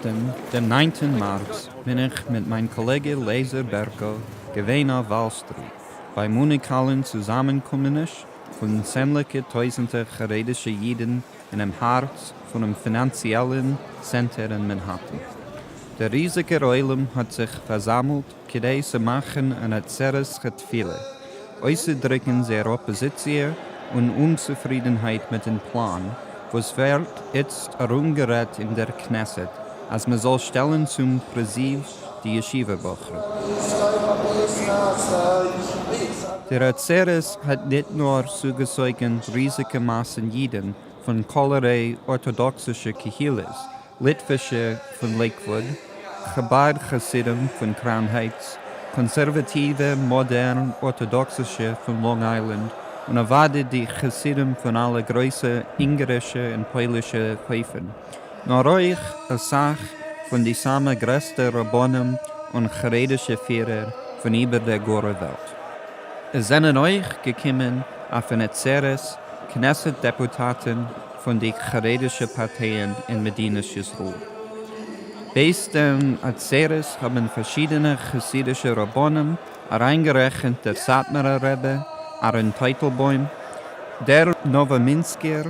נעכטן, דעם ניינטן מארץ, בין איך מיט מיין קאלעגע לייזער בערקא געווען אויף וואל סטריט, ביים אוניקאלן צוזאמענקומעניש פון צענדליגע טויזנטער חרדישע אידן אינעם הארץ פונעם פינאנציעלן צענטער אין מאנהעטן. דער ריזיגער עולם האט זיך פארזאמלט כדי צו מאכן אן עצרת התפילה, אויסצודריקן זייער אפאזיציע און אומצופרידנהייט מיט'ן פלאן וואס ווערט איצט ארומגערעדט אין דער כנסת אז מ'זאל שטעלן צום פריזיוו די ישיבה בחורים. דער עצרת האט ניט נאר צוגעצויגן ריזיגע מאסן אידן פון כלערליי ארטאדאקסישע קהילות, ליטווישע פון לעיקוואוד, חבד חסידים פון קראון הייטס, קאנסערוואטיווע מאדערן ארטאדאקסישע פון לאנג איילענד, און אוודאי די חסידים פון אלע גרויסע אונגארישע און פוילישע הויפן, נאר אויך אסאך פון די סאמע גרעסטע רבנים און חרדישע פירער פון איבער דער גארער וועלט. עס זענען אויך געקומען אויפן עצרת כנסת דעפוטאטן פון די חרדישע פארטייען אין מדינת ישראל. בעת דעם עצרת האבן פארשידענע חסידישע רבנים, אריינגערעכנט דער סאטמארער רבי אהרן טייטלבוים, דער נאוואמינסקער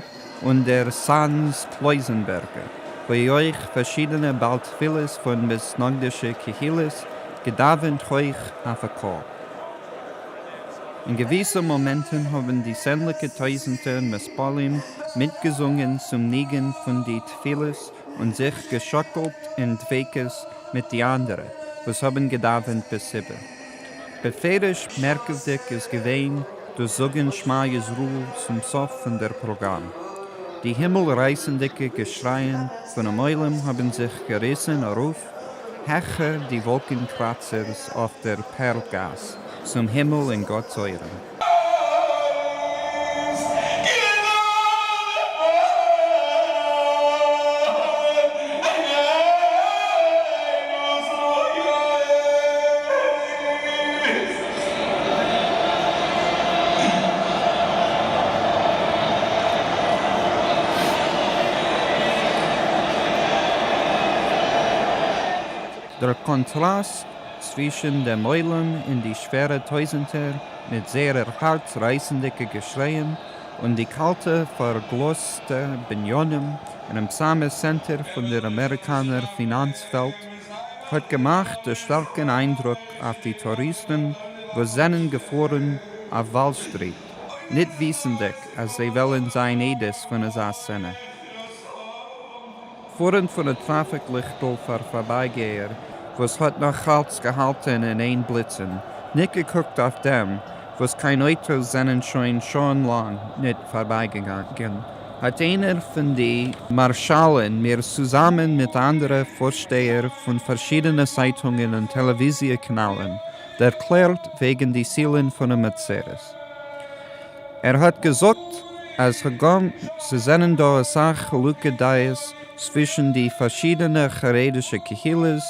און דער סאנז קלויזענבערגער, ווי אויך פארשידענע בעל תפילות פון מתנגדישע קהילות, געדאווענט הויך אויף א קול. אין געוויסע מאמענטן האבן די צענדליגע טויזנטער מתפללים מיטגעזונגען צום ניגון פון די תפילות און זיך געשאקלט אין דביקות מיט די אנדערע וואס האבן געדאווענט בציבור. בפירוש מערקוודיג איז געווען דאס זאגן שמע ישראל צום סוף פון דער פראגראם. די הימל רייסנדיגע געשרייען פונעם עולם האבן זיך געריסן ארויף העכער די וואלקן קראצערס אויף דער פערל גאס, צום הימל אין גאט'ס אויערן. דער קאנטראסט צווישן דעם עולם אין די שווערע טויזנטער מיט זייערע הארצרייסנדיגע געשרייען און די קאלטע פארגלאזטע בנינים אינעם סאמע צענטער פון דער אמעריקאנער פינאנץ וועלט האט געמאכט א שטארקן איינדרוק אויף די טוריסטן וואס זענען געפארן אויף וואל סטריט, ניט וויסנדיג אז זיי וועלן זיין עדות פון אזא סצענע. פארנט פון א טראפיק ליכטל פאר פארבייגייער וואס האט נאכאלץ געהאלטען אין איין בליצען, ניט געקוקט אויף דעם וואס קיין אויטאס זענען שוין שעה'ן לאנג ניט פארבייגעגאנגען, האט איינער פון די מארשאלען מיר צוזאמען מיט אנדערע פארשטייער פון פארשידענע צייטונגען און טעלעוויזיע קאנאלען דערקלערט וועגען די צילען פונעם עצרת. ער האט געזאגט אז הגם ס'זענען דא אסאך חילוקי דעות צווישן די פארשידענע חרדישע קהילות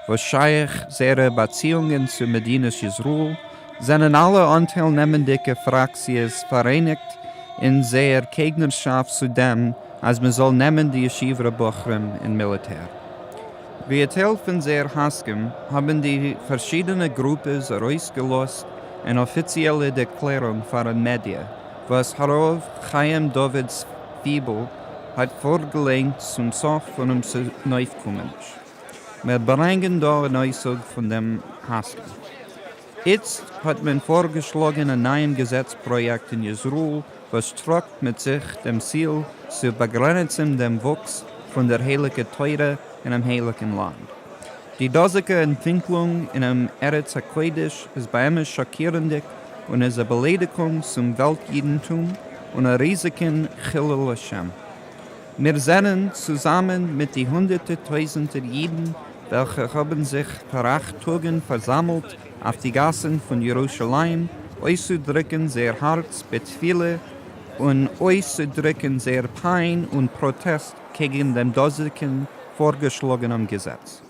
וואס שייך זייערע באציאונגען צו מדינת ישראל, זענען אלע אנטיילנעמענדיגע פראקציעס פאראייניגט אין זייער קעגנערשאפט צו דעם אז מ'זאל נעמען די ישיבה בחורים אין מיליטער. ווי א טייל פון זייער הסכם האבן די פארשידענע גרופעס ארויסגעלאזט אן אפיציעלע דערקלערונג פארן מידיע וואס הרב חיים דוד צוויבל האט פארגעליינט צום סוף פונעם צונויפקומעניש. מיר ברענגען דא אן אויסצוג פון דעם הסכם. איצט האט מען פארגעשלאגן א נייעם געזעץ פראיעקט אין ישראל וואס טראגט מיט זיך דעם ציל צו באגרעניצן דעם וואוקס פון דער הייליגע תורה אינעם הייליגן לאנד. די דאזיגע אנטוויקלונג אינעם ארץ הקודש איז באמת שאקירנדיג און איז א באליידיגונג צום וועלט אידנטום און א ריזיגן חילול השם. מיר זענען, צוזאמען מיט די הונדערטער טויזנטער אידן וועלכע האבן זיך פאר אכט טאגן פארזאמלט אויף די גאסן פון ירושלים אויסצודריקן זייער הארץ בתפילה און אויסצודריקן זייער פיין און פראטעסט קעגן דעם דאזיגן פארגעשלאגענעם געזעץ.